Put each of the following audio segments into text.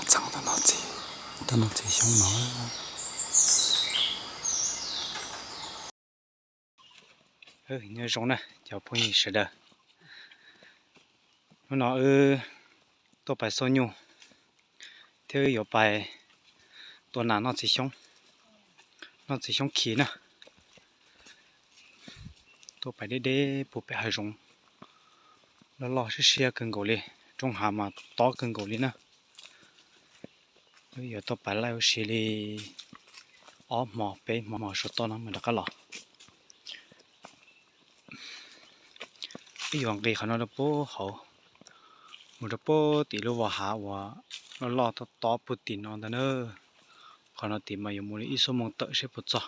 Txeeb tuaj noj txiv xyoob no. Nyob zoo na cov phooj ywg sawv daws, hnub no wb tuaj pais xauj nyuj thiab wb yuav pais tua nas noj txiv xyoob, noj txiv xyoob khi na. Tuaj pais deb deb puag pem hav zoov, loj loj siab siab kawg nkaus li, roob hav mas tob kawg nkaus li na. Wb yuav tuaj pais laij ua si li ob hmo peb hmo, hmo saum toj no mam rov qab los. Wb yuav nqis qhov no rau puag hauv, mus rau puag tim lub vos hav uas loj loj tob tob puag tim no ntag na. Qhov no tid mas yuav mus li ib xuab moos tawm seb puas txog.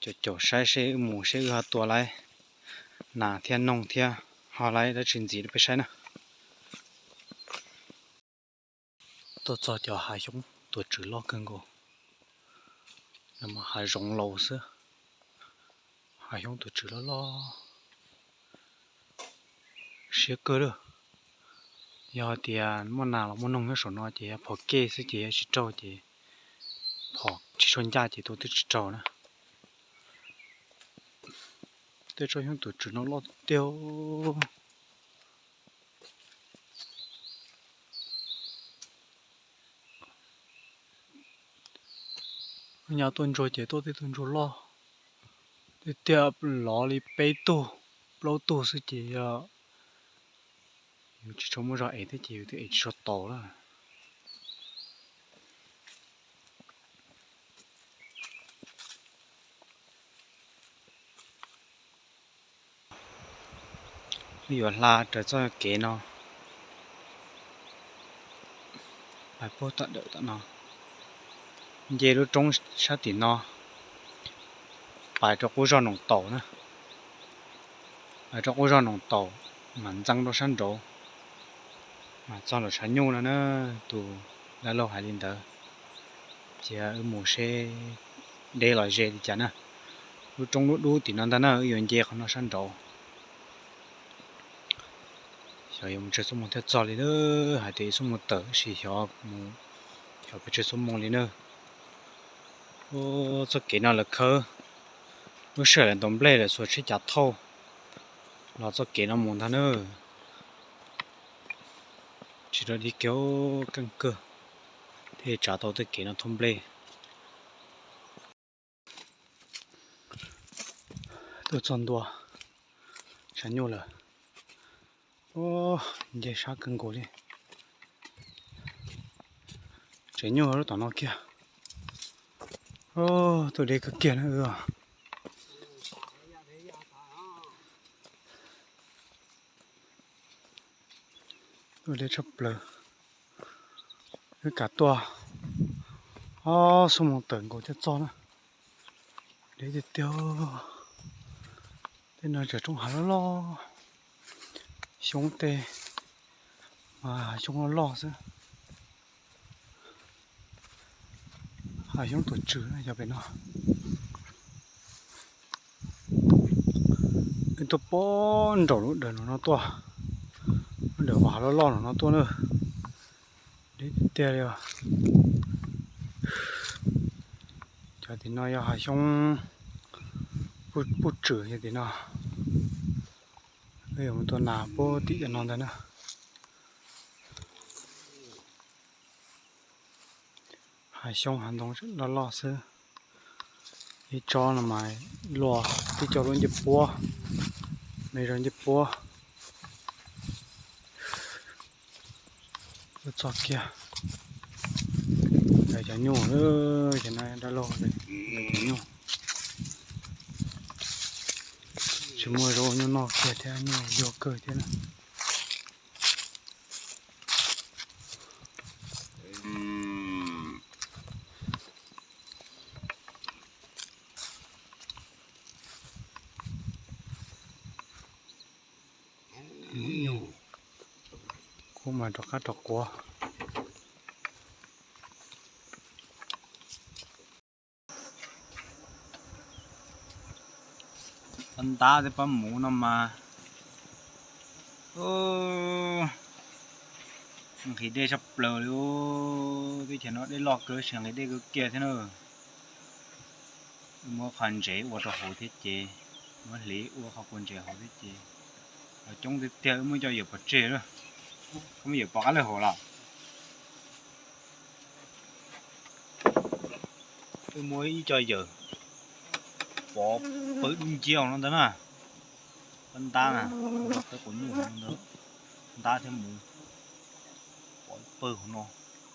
Caum caum saib seb wb mus seb wb ho tua laib nas thiab noog thiab ho laib dab tsi ntxiv rau peb saib na. Tuaj txog cov hav xyoob tuam tswm loj kawg nkaus, no mas hav zoov laus xwb. Hav xyoob tuam tswm loj loj siab kawg lawm. Yog tias muaj nas los muaj noog nyob saum no ces yog phom kej xwb ces yog tsis raug ces phom tsis tshua ncaj ces tua twb tsis raug na. Tej tsob xyoob tuam tswm no loj tiag tiag. Nyaj tuaj ntsuag ces tuaj tej tus ntsuag loj tiag tiag, lov li peb tug plaub tug xwb ces yog yus tsis tshua muaj zog ev thiab ces yus twb ev tsis tshua tau lawm. Wb yuav hla raws txoj kev no pais puag tom dawm tom no, nce lub roob sab tim no pais rau qub zos Noom Taum na. Pais rau qub zos Noom Taum mas ntxeev rau sab nraud mas txog lawm tshav nyuj no na. Tus dab laug hais li ntawd, cia wb mus seb deb los ze li cas na. Lub roob dub dub tim no ntag na, wb yuav nce qhov no sab nraud. Xyov yuav mus tsawg xuab moos thiaj txog li na, hais tias ib xuab moos tawm tab sis xyov mus, xyov pes tsawg xuab moos li na. Txoj kev no lawv khawb lub sij hawm lawv ntaus nplej lawv xuas tsheb cav thauj los txoj kev no mus ntag na. Tsis rau dig kiag, keej kawg thiaj tsav tau tej kev no thauj nplej. Tuaj txog ntua tshav nyuj lawm. Nce sab kawg nkaus li. Tsev nyuj lub tom no kiag. Tuaj deb kawg kiag na. Tuaj deb tshaj plaws. Wb kam tuaj ob xuab moos tawm nkaus thiaj txog na. Deb tiag tiag. Tej no tseem roob hav loj loj, xyoob tej mas xyoob loj loj xwb. Hav xyoob tuam tswm yog pem no. Wb tuaj puag nraum lub dawm no tuaj, lub dawm hav loj loj no tuaj na. Deb tiag tiag li os. Cov tim no yog hav xyoob puj tswm yog tim no. Wb yuav mus tua nas puag tim cov no ntag na. Hav xyoob hav ntoo loj loj xwb. Ib tsob no mas luaj tib co lub ncej puab, me zog ncej puab. Tuaj txog kiag cov nyuj, cov no dab laug cov nyuj. Tsis muaj zaub nyuj noj kiag thiab, nyuj yuag kawg thiab na. Kuv mas rov qab rov quav. Ntab tej pob muv no mas Nqhis dej tshaj plaws li, teb chaws no dej loj kawg, tsis nqhis dej kawg kiag thiab na. Muab qhov ntsev ua rau hauv thiab ces, muab hliv ua qhov kua ntsev hauv thiab ces, los coob tiag tiag, muab cov yawm pov tseg lawm. Koj muab yawm pov qab lawm hauv los? Wb muab ib co yawm pov pawg dub nciab no ntag na. Pab ntab na, pawg quav nyuj no ntag, ntab thiab muv. Pov pawg hauv no,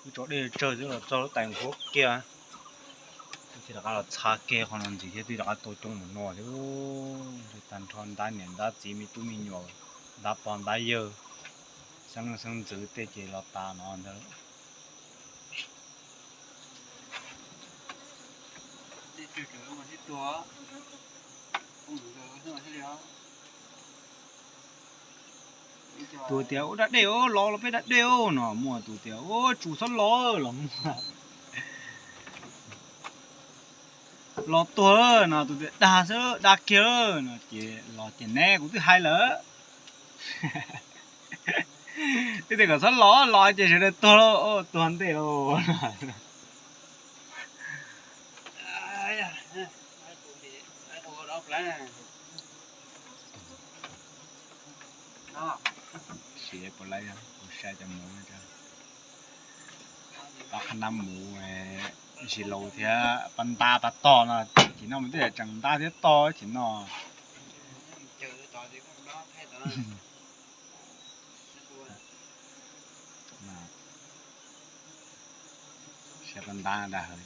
wb tso dej tsawg xwb los txog lub tais nqhuab kiag. Wb thiaj rov qab los txhab kiag qhov no ntxiv thiab twb rov qab tau coob mus no thiab. Tag nrho ntab niam ntab txiv me tub me nyuam, ntab pog ntab yawg, xeeb leej xeeb ntxwv tej ces los tas no ntag. Tus tias ua da dej os, los los peb da dej os no, muaj tus tias ua tsus xob los los muaj. Los tuag no, tus tias dag xwb, dag kiag no ces los ces neb kuv twb hais lawm. Twb tias kom txhob los, los ces sawv daws tuag lauj, tuag ntej lauj. Siav puas laib, kuv saib cov muv, pab qhab nab muv, zis laus thiab pab ntab pab tog no, tim no mas twb yog tseem ntab thiab tog tim no. Saib pab ntab dag hawv.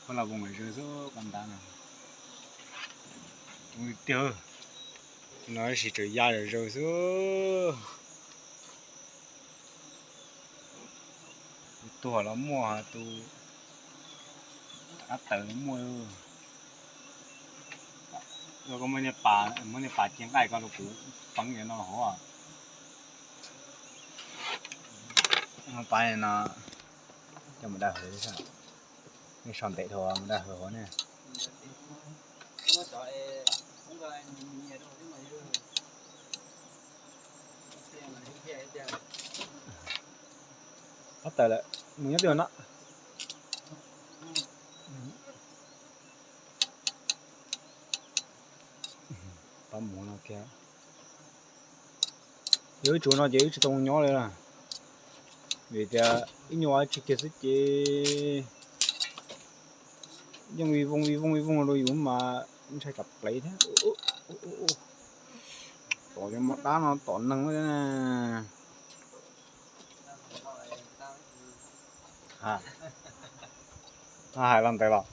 Koj los voos zawg xwb pab ntab no. Coob tiag tiag. Tus no tab sis tseem ya zawg xwb. Tus tuag los muaj, tus rov qab tawm los muaj. Koj muab niag pas, muab niag pas cia nqaij ko rau kuv peev cov no hauv. Pas no coj mus dai hauv, nej so ntev dhau mus dai hauv hauv ne. Qab tawm lawm, mus nyob twg no. Pab mus no kiag. Yog ib tsuas no ces wb tsis tau nyob li, vim tias ib nyuag ua tsi kiag xwb ces yeej vij vooj vij vooj vij vooj rau yus mas ntshai tsam plev thiab. Tom cov mos dab no tom neeg. Hais los ntawd los.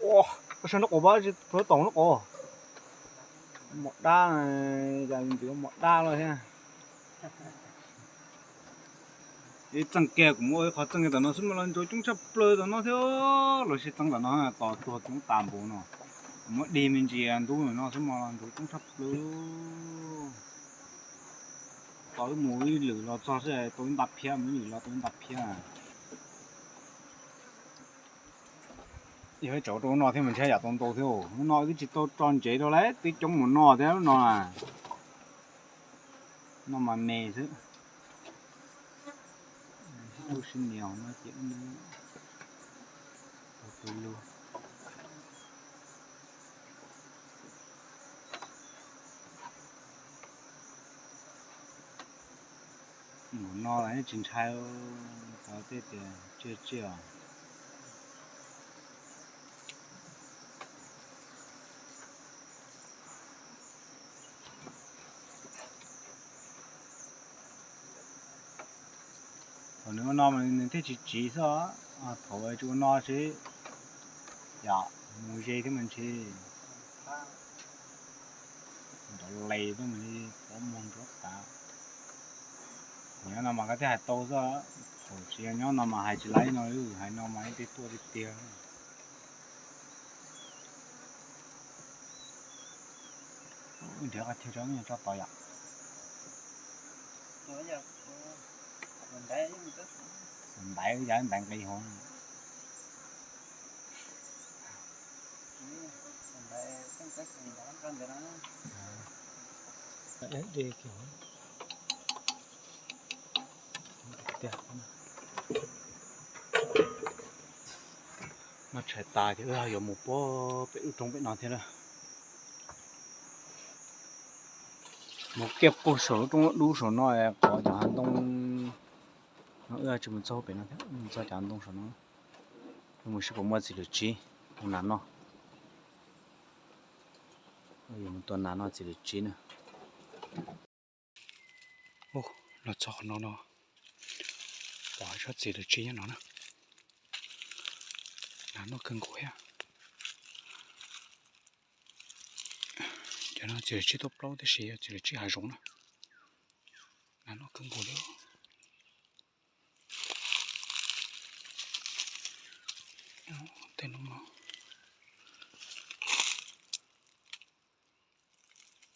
Ua, koj saib nraub qaum pab, tsis pub tom nraub qaum. Mos dab, cas ntxim mos dab los thiab. Ib txeej kiag kuv muab ib qho txeej kiag tom no xwb mas los ntsauv coob tshaj plaws tom no thiab. Los sib txeeb tom no tos tuag coob tas npaum no. Kuv muab dig me ntsis ntub no xwb mas los ntsauv coob tshaj plaws. Tau wb mus ib lwm los txog xwb tau ib nta phiab, mus ib lwm los tau ib nta phiab. Yog wb tsaus rau no thiab mas ntshe yam tau ntau thiab. Lub no twb tsis tau tso ntsev rau lawm, twb coob mus no thiab lub no. No mas me xwb. Sib tub sib nias no ces tus lug. Mus no los yeej tsis ntshai, cov tej tias tsiaj tsiaj os. Thaum nws ua no mas nws thiaj tsis tsiv xwb, thaum tsis ua no ces yam mus ze thiab mas ntshe nrov les tuaj mas pob muag nruab tav. Thaum nyob no mas koj thiaj hais tau xwb, thaum tsis nyob no mas hais tsis laib no, hais no mas ib teg tuaj tiag tiag. Nrhiav qhov chaw tso, tso tod yom. Ntaiv yav ntaiv nqis hov. Noj tshais tas ces wb yuav mus puag pem lub roob pem no thiab na. Mus kiag puag saum lub roob dub saum no, qhov cov hav ntoo no wb tsis mus txog pem no thiab, mus txog cov hav ntoo saum no. Mus seb puas muaj txiv lws tsib tua nas noj. Yuav mus tua nas noj txiv lws tsib na. Los txog qhov no no, pom tsob txiv lws tsib nyob no na. Nas noj kawg nkaus thiab. Cov no txiv lws tsib tuaj plaub tab sis yog txiv lws tsib hav zoov na. Nas noj kawg nkaus li. Tej no no,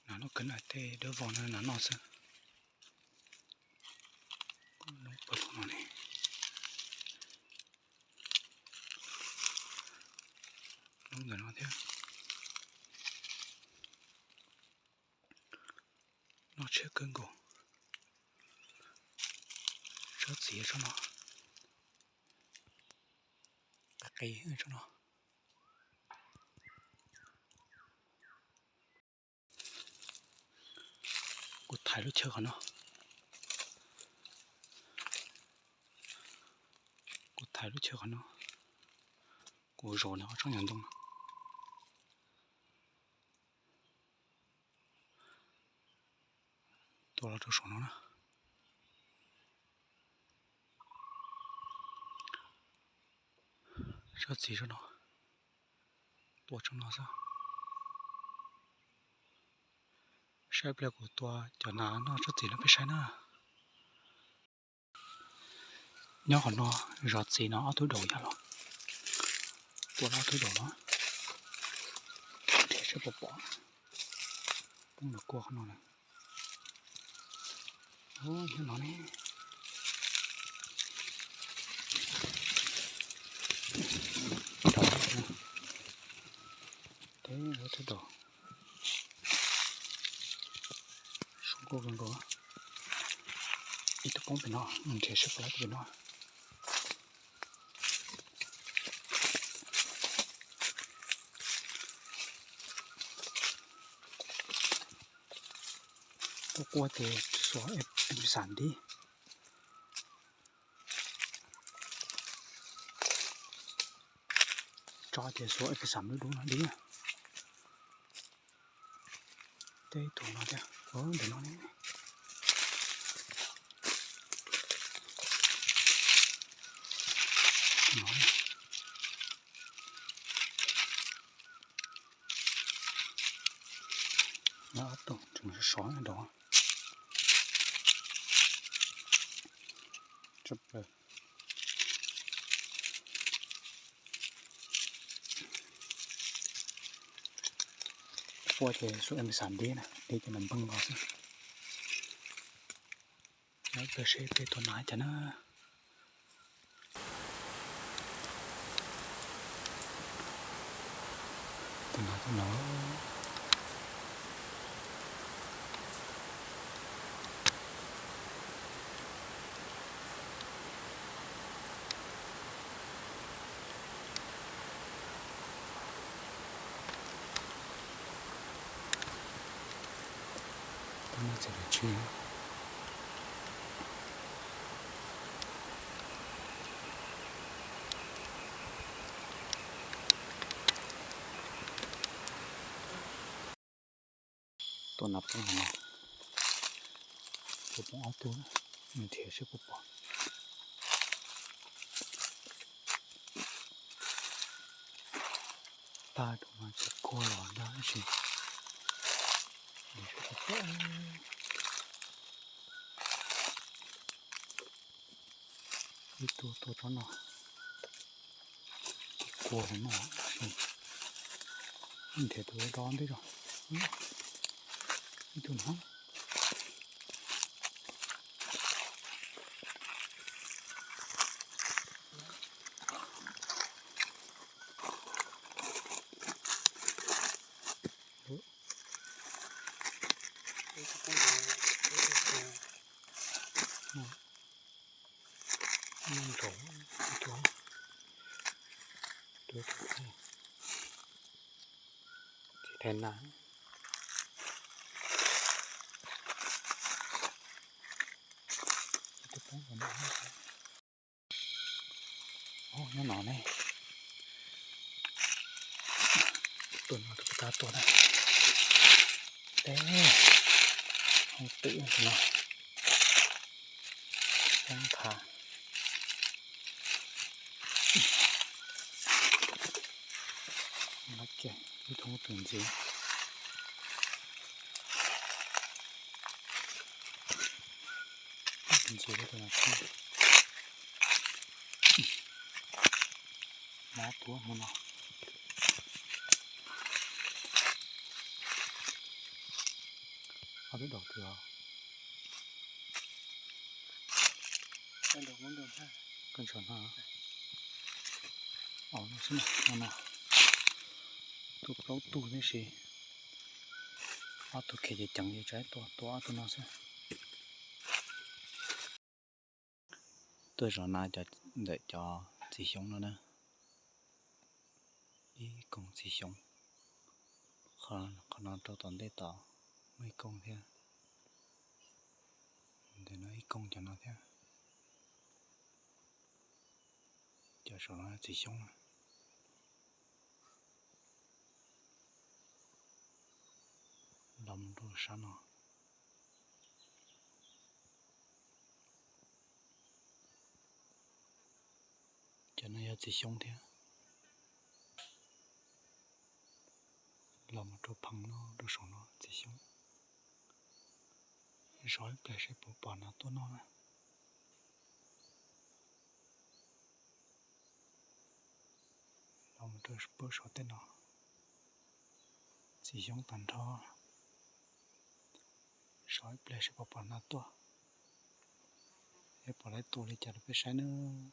nas noj kawg na, tej dawb vog no nas noj xwb. Lub puag tom no ne, lub ntawm no thiab. Noj tshiab kawg nkaus. Tsob txiv tsob no, qis qis tsob no. Kuv thaiv lub chaw qhov no, kuv thaiv lub chaw qhov no, kuv zaum nws ob tsob nyuag ntoo. Tua los rau saum no na. Tsob txiv tsob no, tua tsob no xwb. Saib pliag kuv tua cov nas noj tsob txiv no peb saib na. Nyob qhov no, zov txiv no ob tug daus yog los, tua ob tug daus no. Nrhiav seb puas pom. Poob ntawm kua qhov no lawm. Nyob no ne. Teb ob tug daus. Sub kua kawg nkaus. Ib tug poob pem no, nrhiav seb puas pom pem no. Tua kua ces xuas epixam ntib. Tso ces xuas epixam dub dub no ntib. Tej tus no thiab, ntawm no ne. Nyob ob tug tseem sov sov nyob nraud. Tshaj plaws. Kua ces xuas epixam ntib na, ntib ces nws npleeg nkaus xwb. Nyob peb seb peb tua nas cas na. Tus nas tus no. Tus no txiv lws tsib. Tua nas poob no, tua poob ob tug, nrhiav seb puas pom. Tag tus no tsis kua los ntag tab sis nrhiav seb puas pom. Ib tug tua tsob no, kua no, nrhiav tus dob ntej zog, ib tug no. Nyob nraud, tsis thaiv na. Nyob no ne. Tuaj no rau peb tab tuaj na. Teb hoob twm no. Hoob thav. Ib thoob twm ntxiv. Ntxiv tus no. Mov tuav hmo no. Ob peb daus twg os? Koj ntshaw no. Au, no xwb no, no no. Tuaj plaub tug tib si. Ob tug khiav ceev ceev ces tsaib tua, tua ob tug no xwb. Tuaj zov nas ntawm cov txiv xyoob no na. Ib koog txiv xyoob. Qhov no rau tom ntej tod muaj ib koog thiab. Ntawm no ib koog cov no thiab. Cov saum no txiv xyoob. Los mus rau sab no. Cov no yog txiv xyoob thiab. Los mus rau pheem no rau saum no txiv xyoob. Zov ib pliag seb puas pom nas tuaj noj na. Los mus rau puag saum tej no. Txiv xyoob tag nrho. Zov ib pliag seb puas pom nas tuaj. Seb puas laib tua li cas rau peb saib nawb.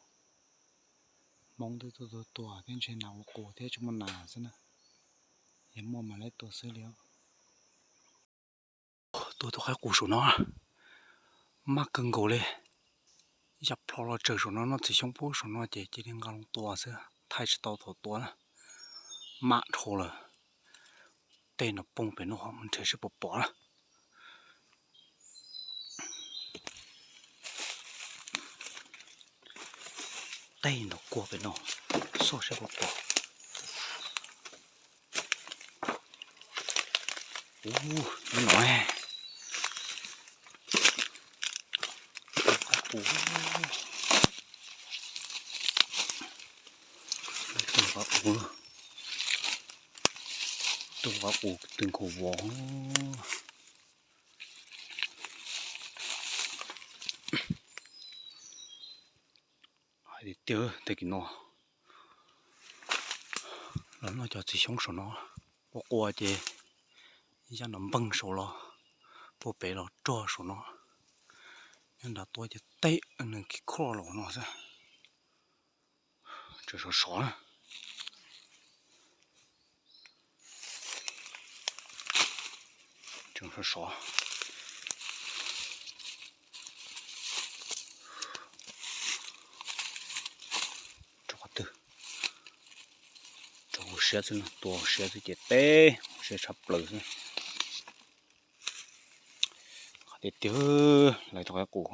Hmoob twb tuaj tua tua thiab ntshe nas ua qus thiab tsis muaj nas xwb na. Yog muaj mas laib tua xwb li os. Tua tus qaib qus saum no maj kawg nkaus li. Ib yam plho los tsawg saum no noj txiv xyoob pub saum no ces cia li nqa loo tua xwb, thaij tsis tau thaum tua na. Mam dhau lawm. Tej no poob pem no mus nrhiav seb puas pom na. Tej no kuag pem no, xauj seb puas pom. Ub, nyob no. Tus qaib qus. Tus qaib qus, tus qaib qus twg nkhaus vos. Hais tiag tiag, tag kis no los noj cov txiv xyoob saum no, qua qua ces yaj no npeeg saum los, puag pem los rog saum no. Nyob nram tuaj ces tej nws kis khoj los no xwb. Tseem sov sov na. Tseem sov sov. Rau qhov twg? Rau hauv siab xwb no, tua hauv siab xwb ces teb hauv siab tshaj plaws xwb. Qhov tiag tiag, lawv tus qaib qus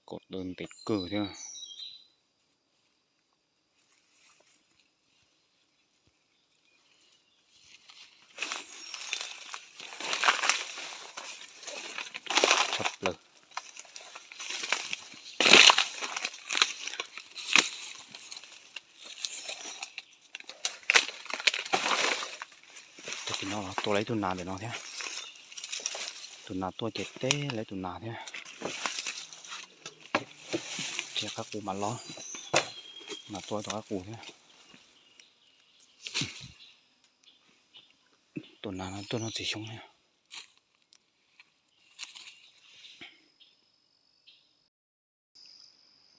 kaum tawv ntev kawg thiab. Tshaj plaws. Tag kis no los tua lawv ib tug nas ntawm no thiab. Tus nas tuaj ces teb lawv tus nas thiab. Ces qaib qus mam los, nas tua tus qaib qus thiab. Tus nas no tuaj noj txiv xyoob thiab.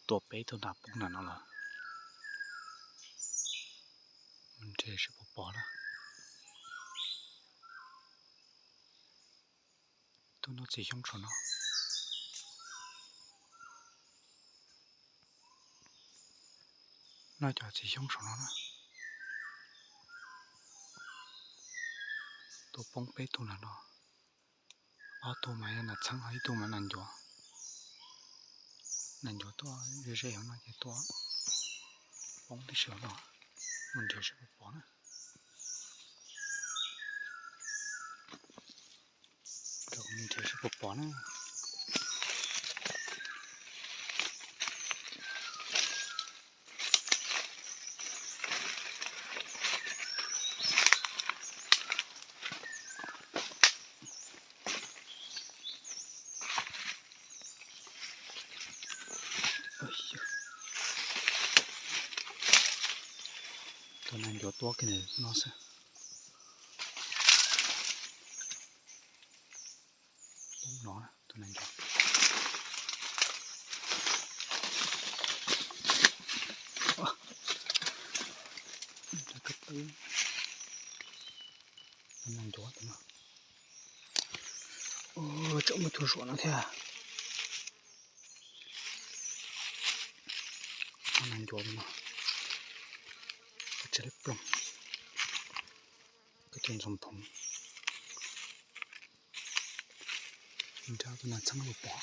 Tua peb tug nas poob nram no lawm. Nrhiav seb puas pom na. Tuaj noj txiv xyoob saum no. Cov txiv xyoob saum no na, tuaj poob peb tug nag no, ob tug mas yog nas txheeb, ib tug mas nas ncuav. Nas ncuav tuaj ze ze hauv no ces tuaj poob tib si hauv no, mus nrhiav seb puas pom na. Nrhiav seb puas pom na. Tus nas ncuav tuaj kiag no xwb. Poob no tus nas ncuav. Tus nas ncuav tus no. Tsam muaj tus zuam no thiab. Nas ncuav no, koj tsis li ploog, koj tus ntxoov phoov, nrab tus nas txheeb puas pom.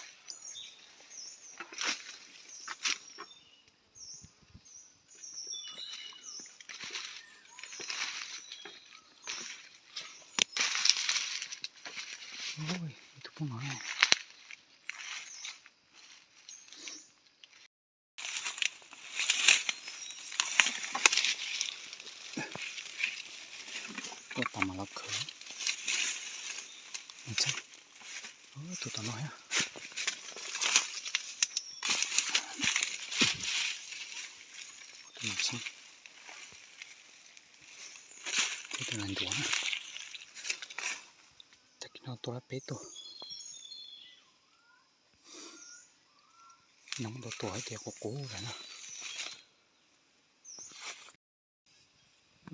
Tus poob no. Tuaj tas mas los khwv. Tus tom no thiab. Tus nas txheeb thiab tus nas ncuav na. Tag kis no tuaj lawm peb tug. Nov tus tuaj hais tias qub qub lawm na.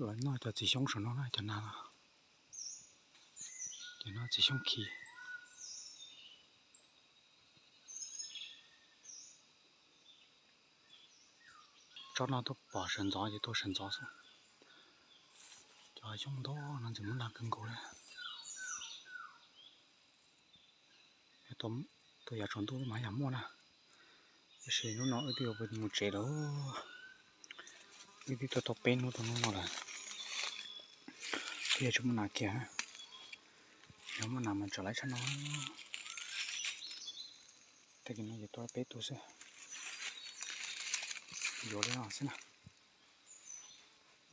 Los noj cov txiv xyoob saum no na, cov nas no. Ces no txiv xyoob khi. Tsob no tuaj pom sawv ntxov ces tuaj sawv ntxov xwb. Cov xyoob ntau no ntxim muaj nas kawg nkaus li. Tuaj yav tsaus ntuj mas yam muaj na. Tiam sis hnub no wb twb yuav mus tsev lawm. Wb twb tuaj tau peb hnub rau hnub no lawm, twb yuav tsis muaj nas kiag. Yog muaj nas mas tseem laib tshaj no. Tag kis no ces tuaj peb tug xwb. Yuav li no xwb na.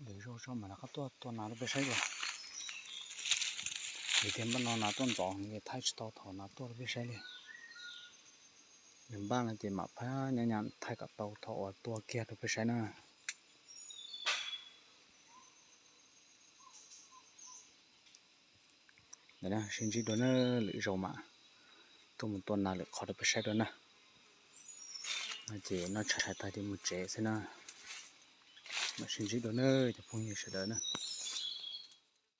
Lwm zaug tso mam rov qab tuaj tua nas rau peb saib dua. Vim tias npaj no nas tuaj ntxov es thaij tsis tau thaum nas tuaj rau peb saib li. Nws npaj no ces mam phab nyab nyam thaij kom tau thaum uas tua kiag rau peb saib na. Sib ntsib dua na, lwm zaug mam tuaj mus tua nas lwm qhov rau peb saib dua na. No ces noj tshais tag ces mus tsev xwb na. Mam sib ntsib dua na cov phooj ywg sawv daws na.